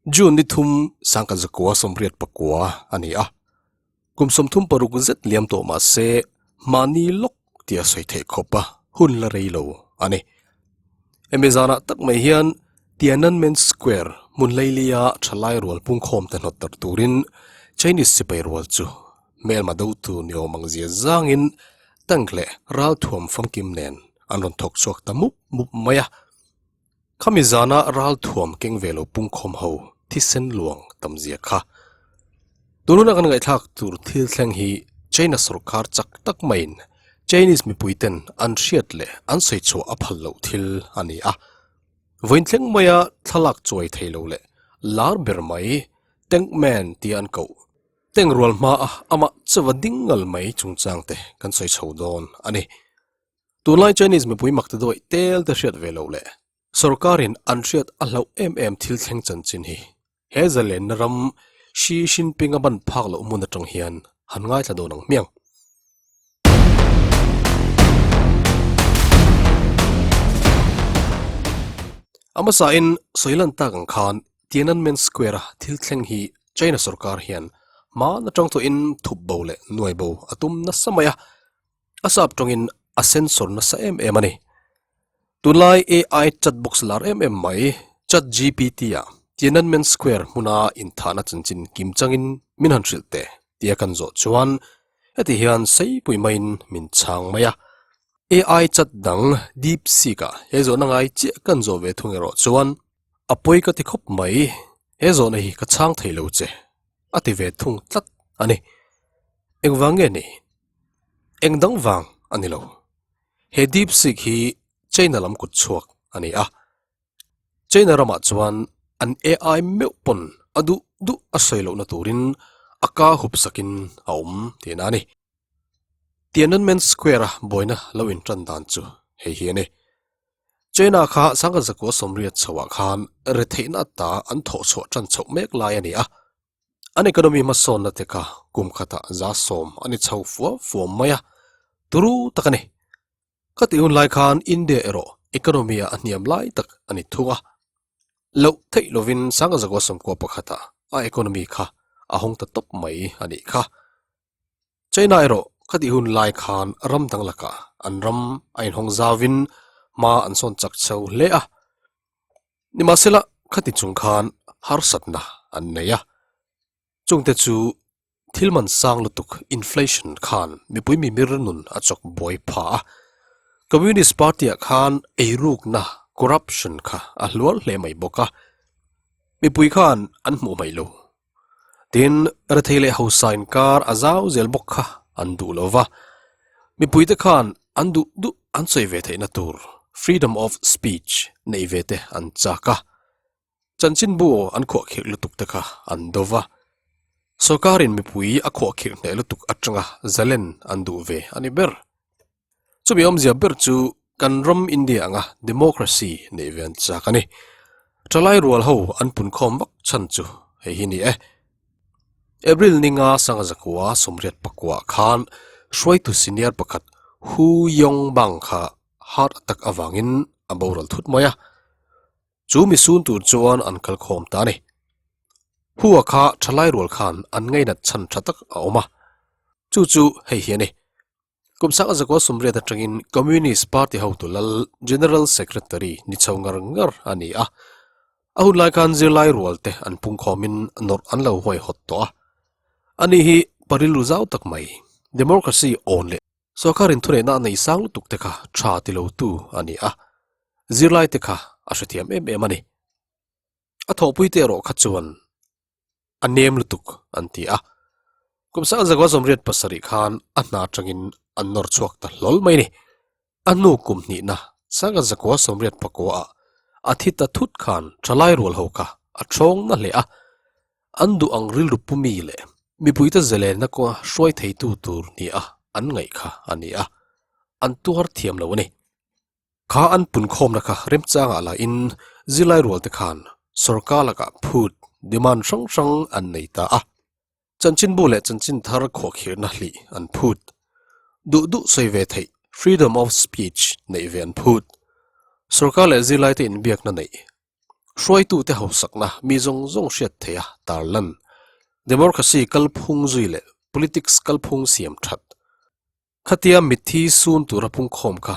June ni thum sangkhat zakua 89 a ni a. Kum 36 zet liam tawh mah se mahni lawk tih a sawi theih khawp a, hun la rei lo a ni. Hemi zanah tak mai hian Tiananmen Square hmun leilia thalai rual pungkhawm te hnawt darh turin Chinese sipai rual chu hmelma dotu ni awm ang zia zangin tank leh ralthuam famkim nen an rawn thawk chhuak ta mup mup mai a. Khami zana ralthuam keng ve lo pungkhawm ho thisen luang tam zia kha. Tununa kan ngaihthlak tur thil thleng hi China sorkar chak tak maiin Chinese mipui ten an hriat leh an sawi chhuah a phal loh thil a ni a. Vawiin thleng maia thlalak chuai thei lo leh lar ber mai Tank Man tia an koh Tank rual hmaa amah chawa ding ngal mai chungchang te kan sawi chho dawn a ni. Tunlai Chinese mipui mak te dawih tel te hriat ve loh leh sorkarin an hriat a hlauh em em thil thleng chanchin hi he zalenna ram Xi Jinping a ban phak loh hmun atang hian han ngaithla dawn ang hmiang. A hmasain sawi lan tak ang khan Tiananmen Square a thil thleng hi China sorkar hian hmaan atang tawhin thup bo leh nuai bo a tum nasa mai a. A sap tawngin a sensor nasa em em a ni. Tunlai AI chatbox lar em em mai ChatGPT ah Tiananmen Square hmuna inthahna chanchin kim changin min han hrilh teh tia kan zawh chuan heti hian seipui maiin min chhang mai a. AI chat dang DeepSeek ah he zawhna ngai chiah kan zawh ve thung erawh chuan a pawi ka ti khawp mai, he zawhna hi ka chhang thei lo che a ti ve thung tlat a ni. Engvang nge ni? Eng dang vang a ni lo. He DeepSeek hi China lam kut chhuak a ni a. China ramah chuan an AI meuh pawn a duh duh a sawi lohna turin a ka hup sakin a awm tihna a ni. Tiananmen Square-a buaina lo intan dan chu hei hi a ni. China kha sangha zakua 80 chhoah khan retheihna ata an thawh chhuah tan chhoh mek lai a ni a. An economy hmasawnna te kha kum khatah 10% a ni chho fua fuam mai a, turu tak a ni. Ka tih hun lai khan India erawh economy ah a hniam lai tak a ni thung a. Loh theih lovin sangha zakua 91 ah a economy kha a hawng ta tawp mai a nih kha. China erawh ka tih hun lai khan ram dang lakah an ram a inhawng zauvin hma an sawn chak chho hle a. Nimahsela khati chung khan harsatna an nei a, chungte chu thil man sang lutuk inflation khan mipui mimir nun a chawk buai pha a, Communist Party-ah khan eirukna corruption kha a hluar hle mai bawk a, mipui khan an hmuh hmaih lo. Tin, rethei leh hausa inkar a zau zel bawk kha an duh lo va, mipuite khan an duh duh an sawi ve theihna tur freedom of speech neih ve te an chak a, chanchinbu an khuahkhirh lutuk te kha an do va, sorkarin mipui a khuahkhirh hneh lutuk atanga zalen an duh ve a ni ber. Chumi awmzia ber chu kan ram India anga democracy neih ve an chak a ni. Thalai rual ho an punkhawm vak chhan chu hei hi ni e. April ninga sanga zakua 89 ah khan hruaitu senior pakhat Hu Yongbang kha heart attack avangin a boral thut mai a. Chu mi sun tur chuan an kalkhawm ta a ni. Hua kha thalai rual khan an ngainat chhan tha tak a awm a. Chu chu hei hi a ni. Kum sanga zakua 80 atangin Communist Party hotu lal General Secretary ni chho ngar ngar a ni a. A hun lai khan zirlai rual te an pungkhawmin nawrh an lo huaihawt tawh a. Ani hi parilu zau tak mai, democracy awn leh sorkarin thuneihna a nei sang lutuk te kha tha ti lo tu a ni a. Zirlai te kha a hrethiam em em a ni. A thawhpui te erawh kha chuan a nem lutuk an ti a. Kum sang zakua 87 khan a hna atangin an nawr chhuak ta hlawl mai a ni. A hnu kum hnihna sanga zakua 89 ah a thi ta thut khan thalai rual ho kha a thawng na hle a. An duh ang rilru pumi leh mipuite zalenna kawnga hruai theitu tur ni a an ngaih kha a ni a, an tuar thiam lo a ni. Kha an punkhawmna kha remchangah la in zirlai rual te khan sorkar lakah phut demand hrang hrang an nei ta a. Chanchinbu leh chanchin thar khawhkhirhna hlih an phut. Duh duh sawi ve theih freedom of speech neih ve an phut. Sorkar leh zirlaite inbiakna neih. Hruaitute hausakna mi zawng zawng hriat theih a tarlan. Democracy kalphung zui leh politics kalphung siam that. Khatia mitthi sun tura pungkhawm kha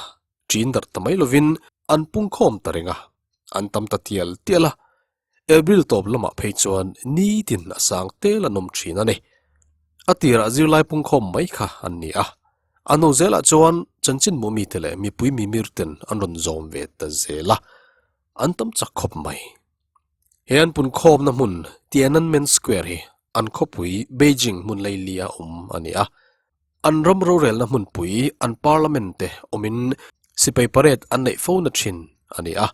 ṭin darh ta mai lovin an pungkhawm ta reng a, an tam ta tial tial a. April tawp lamah phei chuan nitin a sang tel an awm ṭhin a ni. A tirah zirlai pungkhawm mai kha an ni a, a hnu zelah chuan chanchin mumite leh mipui mimir ten an rawn zawm ve ta zel a, an tam chak khawp mai. He an punkhawmna hmun Tiananmen Square hi an khawpui Beijing hmun leilia awm a ni a. An ram rorelna hmunpui an parliament te awmin sipai parade an neih fo na thin a ni a,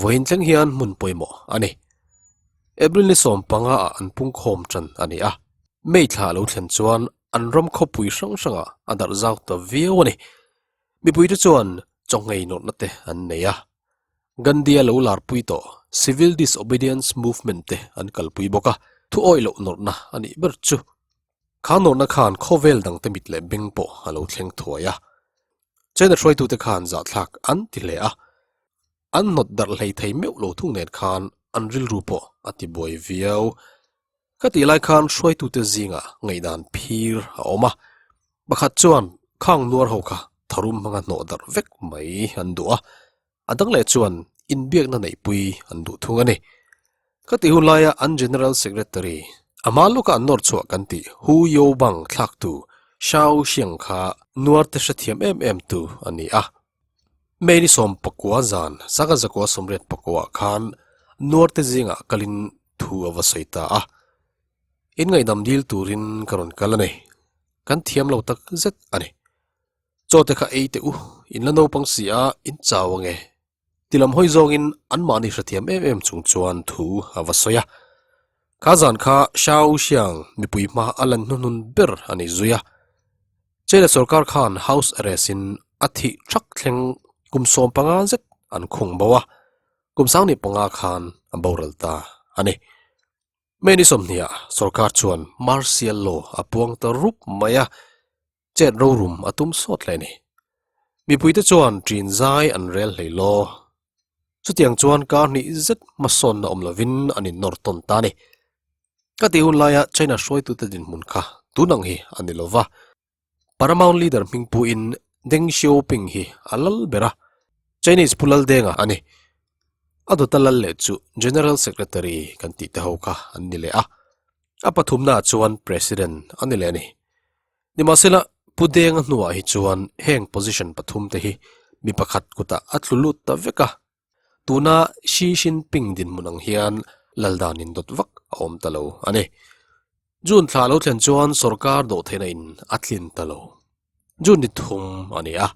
vawiin thleng hian hmun pawimawh a ni. April ni 15 ah an pungkhawm tan a ni a, May thla a lo thlen chuan an ram khawpui hrang hrangah a darh zau ta viau a ni. Mipuite chuan chawnghei nawrhna te an nei a, Gandhi-a lo larpui tawh Civil Disobedience Movement te an kalpui bawk a, thu awih loh nawrhna a nih ber chu. Kha nawrhna khan khawvel dangte mit leh beng pawh a lo thleng thuai a. China hruaitute khan zahthlak an ti hle a. An hnawt darh hlei thei meuh lo thung nen khan an rilru pawh a ti buai viau. Ka tih lai khan hruaitute zingah ngaihdan phir a awm a. Pakhat chuan khang nuar ho kha tharum hmanga hnawh darh vek mai an duh a. A dang leh chuan inbiakna neihpui an duh thung a ni. Ka tih hun laia an General Secretary, a hma lawka an nawr chhuah kan tih Hu Youbang thlaktu Shao Xiang kha nuarte hrethiam em em tu a ni a. May ni 19 zan sangha zakua 84 ah khan nuarte zingah kalin thu a va sawi ta a. In ngaihdam dil turin ka rawn kal a ni. Kan thiam lo tak zet a ni. Chaw te kha ei teh u, in la naupang si a, in chau ange. Ti lam hawi zawngin anmahni hrethiam em em chung chuan thu a va sawi a. Kha zan kha Shao Xiang mipui hma a lan hnuhnun ber a ni zui a. China sorkar khan house arrest in a thih thak thleng kum 15 zet an khung bo a, kum 15 khan a boral ta a ni. May ni 20 ah sorkar chuan martial law a puang ta rup mai a. Chet rorum a tum sawt hle a ni. Mipuite chuan ṭin zai an rel hlei law. Chutiang chuan kar hnih zet hmasawnna awm lovin an innawr tawn ta a ni. Ka tih hun laia China hruaitute dinhmun kha tun ang hi a ni lo va. Paramount leader hming puin Deng Xiaoping hi a lal ber a, Chinese pu Laldenga a ni. A dawta lal leh chu General Secretary kan tih te ho kha an ni leh a. A pathumnaah chuan President a ni leh a ni. Nimahsela, Pu Denga hnuah hi chuan heng position pathum te hi mi pakhat kutah a tlu lut ta vek a. Tuna Xi Jinping dinhmun ang hian laldan indawt vak a awm ta lo a ni. June thla lo thlen chuan sorkar dawhtheihna in a tlin ta lo. June ni thum a ni a.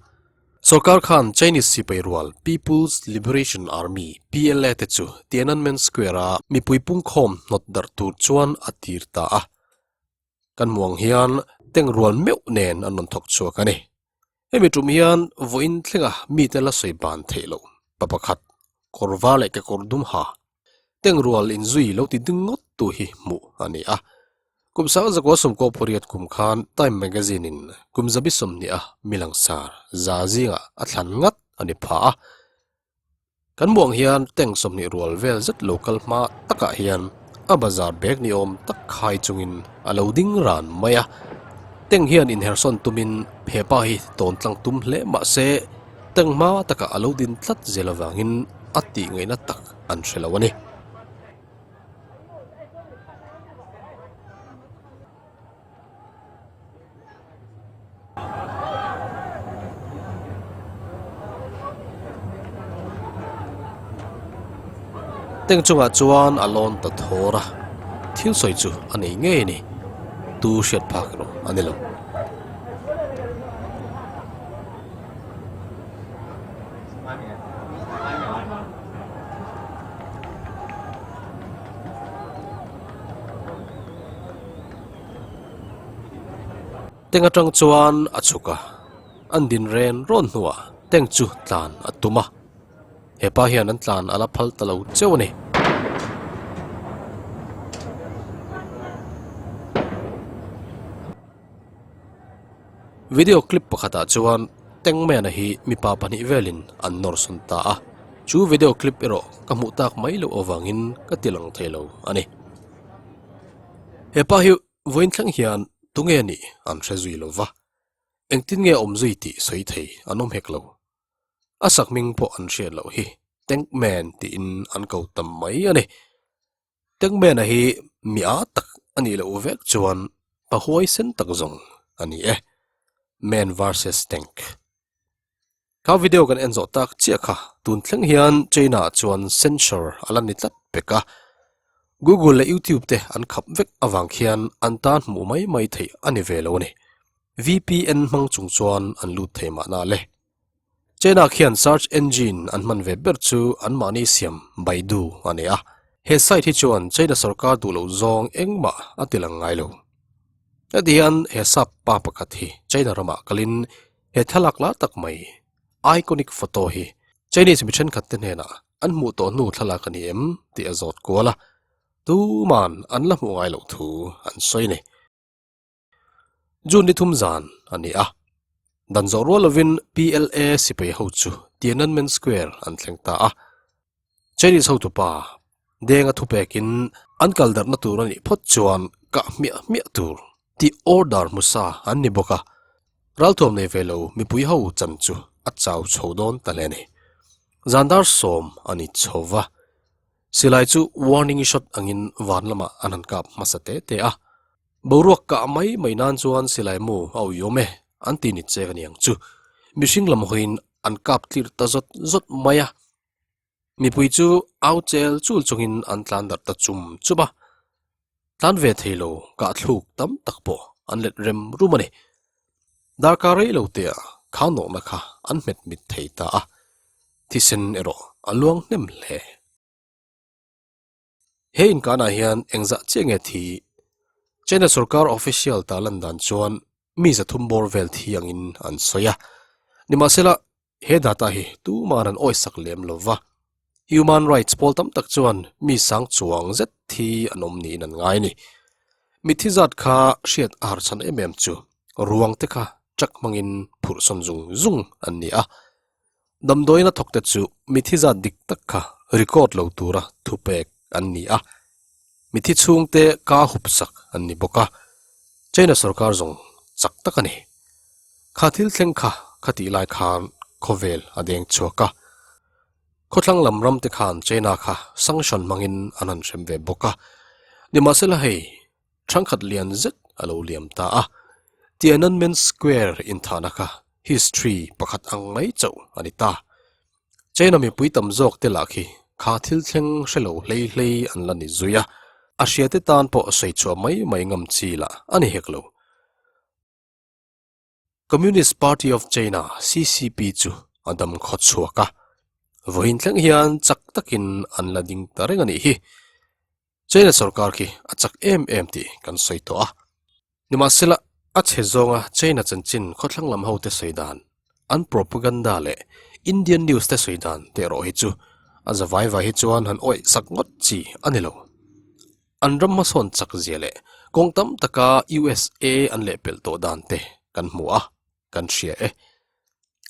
Sorkar khan Chinese sipai rual People's Liberation Army, PLA, te chu Tiananmen Square-a mipui pungkhawm hnawt darh tur chuan a tir ta a. Kan hmuh ang hian tank rual meuh nen an rawn thawk chhuak a ni. Hemi tum hian vawiin thlenga mite la sawi ban theih loh pa pakhat kawr var leh kekawr dum ha tank rual inzui lo ti ding ngawt tu hi hmuh a ni a. Kum 1998 kum khan Time Magazine in kum zabi 20 a mi langsar za zingah a thlan ngat a ni pha a. Kan hmuh ang hian tank 20 rual vel zet lo kal hma takah hian a bazar bag ni awm tak khai chungin a lo ding ran mai a. Tank hian inhersawn tumin phepa hi tawn tlang tum hle mah se tank hma takah a lo din tlat zel avangin a tih ngaihna tak an hre lo a ni. Tank chungah chuan a lawn ta thawr a, thil sawi chu a nei ngei a ni, tu hriat phak erawh a ni lo. Tank atang chuan a chhuk a, an din ren rawn hnuah tank chu tlan a tum a, hepa hian an tlan a la phal ta lo cheu a ni. Video clip pakhatah chuan tank man-a hi mipa pahnih velin an nawr sawn ta a. Chu video clip erawh ka hmuh tak mai loh avangin ka ti lang thei lo a ni. He pa hi vawiin thleng hian tunge nih an hre zui lo va, engtin nge awm zui tih sawi thei an awm hek lo. A sakhming pawh an hriat loh hi Tank Man tiin an ko tam mai a ni. Tank Man-a hi mi â tak a nih loh vek chuan pa huaisen tak zawng a ni e. Man versus Tank. Kha video kan en zawh tak chiah kha tun thleng hian China ah chuan censor a la ni tlat pek a. Google leh YouTube te an khap vek avang khian an tan hmuh mai mai theih a ni ve lo a ni. VPN hmang chung chuan an lut thei mahna le. China khian search engine an hman ve ber chu anmahni siam Baidu a ni a. He site hi chuan China sorkar duh loh zawng engmah a ti lang ngai lo. Heti hian he sap pa pakhat hi China ramah kalin He thlalak la tak mai, iconic photo hi Chinese mi thenkhat te hnenah an hmuh tawh hnu thlalak a ni em tih a zawt kual a, tuman an la hmuh ngai loh thu an sawi a ni. June ni thum zan a ni a, dan zawh rual lovin PLA sipai ho chu Tiananmen Square an thleng ta a, Chinese hotupa Denga thupekin an kal darhna tur a nih phawt chuan kah hmiah hmiah tur tih order hmusa an ni bawk a, ralthuam nei ve lo mipui ho chan chu a chau chho dawn ta hle a ni. Zandar sawm a ni chho va, silai chu warning shot angin van lamah an han kap hmasa te te a, boruak kah mai mai nan chuan silai mu a uiawm e an ti ni chek a ni ang chu, mihring lam hawiin an kap tlir ta zawt zawt mai a. Mipui chu au chel chul chungin an tlan darh ta chum chum a, tlan ve thei lo kah thluk tam tak pawh an let rem rum a ni. Darkar rei lo tea khau nawhna kha an hmet mit thei ta a, thisen erawh a luang hnem hle. He inkanah hian engzah chiah nge thi? China sorkar official ta lan dan chuan mi zathum bawr vel thi angin an sawi a. Nimahsela, he data hi tuman an awisak lem lo va. Human rights pawl tam tak chuan mi sang chuang zet thi an awm niin an ngai a ni. Mitthi zat kha hriat a harchhan em em chu ruang te kha truck hmangin phurh sawn zung zung an ni a. Damdawiin a thawkte chu mithi zat dik tak kha record lo tura thupek an ni a, mithi chhungte ka hup sak an ni bawk a, China sorkar zawng chak tak a ni. Kha thil thleng kha khatih lai khan khawvel a deng chhuak a, khawthlang lam ram te khan China kha sanction hmangin an han hrem ve bawk a, nimahsela hei Thangkhat lian zet a lo liam ta a, Tiananmen Square inthahna kha history pakhat ang mai chauh a ni ta. China mipui tam zawk te lah khi kha thil thleng hre lo hlei hlei an la ni zui a, a hriate tan pawh sawi chhuah mai mai ngam chi lah a ni hek lo. Communist Party of China, CCP, chu a dam khaw chhuak a, vawiin thleng hian chak takin an la ding ta reng a nih hi. China sorkar khi a chak em em tih kan sawi tawh a. Nimahsela, a chhe zawnga China chanchin khawthlang lam hote sawi dan, an propaganda leh Indian news te sawi dan te erawh hi chu a za vai vai hi chuan han awih sak ngawt chi a ni lo. An ram hmasawn chak zia leh kawng tam taka USA an lehpelh tawh dan te kan hmu a, kan hria e.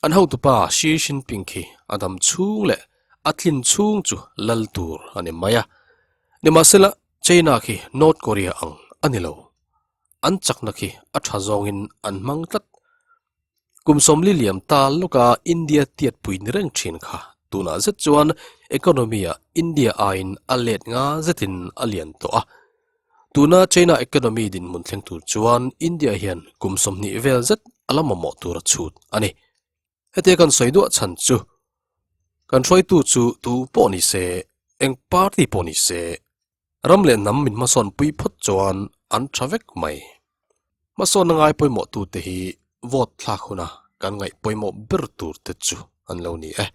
An hotupa Xi Jinping khi a dam chhung leh a tlin chhung chu lal tur a ni mai a. Nimahsela, China khi North Korea ang a ni lo. An chakna khi a tha zawngin an hmang tlat. Kum sawmli liam ta lawka India tiatpui ni reng thin kha tunah zet chuan economy-ah India aiin a let nga zetin a lian tawh a. Tuna China economy dinhmun thleng tur chuan India hian kum 20 vel zet a la mamawh tur a chhut a ni. Hetia kan sawi duah chhan chu kan hruaitu chu tu pawh ni se, eng party pawh ni se, ram leh hnam min hmasawn pui phawt chuan an tha vek mai. Hmasawnna ngai pawimawh tute hi vote thlak huna kan ngaih pawimawh ber tur te chu an lo ni e.